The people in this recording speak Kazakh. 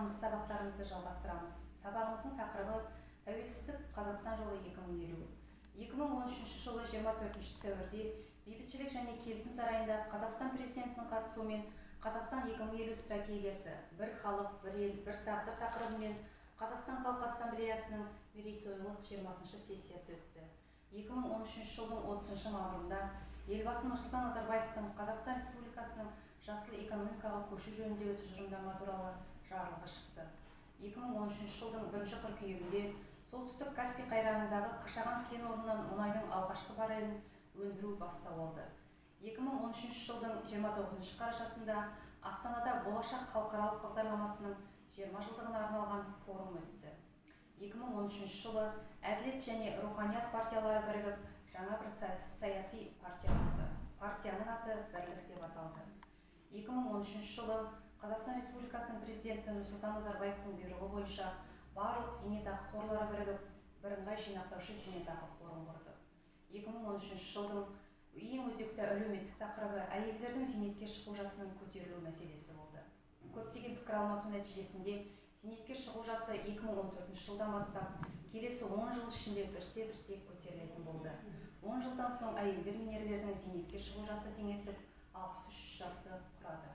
танымдық сабақтарымызды жалғастырамыз. Сабағымыздың тақырыбы «Тәуелсіздік Қазақстан жолы 2050». 2013 жылы 24 сәуірде Бейбітшілік және келісім сарайында Қазақстан Президентінің қатысуымен «Қазақстан 2050 стратегиясы: бір халық, бір ел, бір тағдыр» тақырыбымен Қазақстан Халқы Ассамблеясының мерейтойлық 20 сессиясы өтті. 2013 жылдың 30 мамырында Елбасы Нұрсұлтан Назарбаевтың Қазақстан Республикасының жасыл экономикаға көшу жөніндегі тұжырымдама туралы жарлығы шықты. 2013 жылдың 1 қыркүйегінде Солтүстік Каспий қайраңындағы Қашаған кен орнынан мұнайдың алғашқы баррелін өндіру бастау алды. 2013 жылдың 29 қарашасында Астанада «Болашақ» халықаралық бағдарламасының 20 жылдығына арналған форум өтті. 2013 жылы Әділет және Руханият партиялары бірігіп, жаңа бір саяси партия құрды. Партияның аты «Бірлік» деп аталды. 2013 жылы Қазақстан Республикасының Президенті Нұрсұлтан Назарбаевтың бұйрығы бойынша барлық зейнетақы қорлары бірігіп, бірыңғай жинақтаушы зейнетақы қорын құрды. 2013 жылдың ең өзекті әлеуметтік тақырыбы әйелдердің зейнетке шығу жасының көтерілу мәселесі болды. Көптеген пікір алмасу нәтижесінде зейнетке шығу жасы 2014 жылдан бастап келесі 10 жыл ішінде бірте-бірте көтерілетін болды. 10 жылдан соң әйелдер мен ерлердің зейнетке шығу жасы теңесіп, 63 жасты құрады.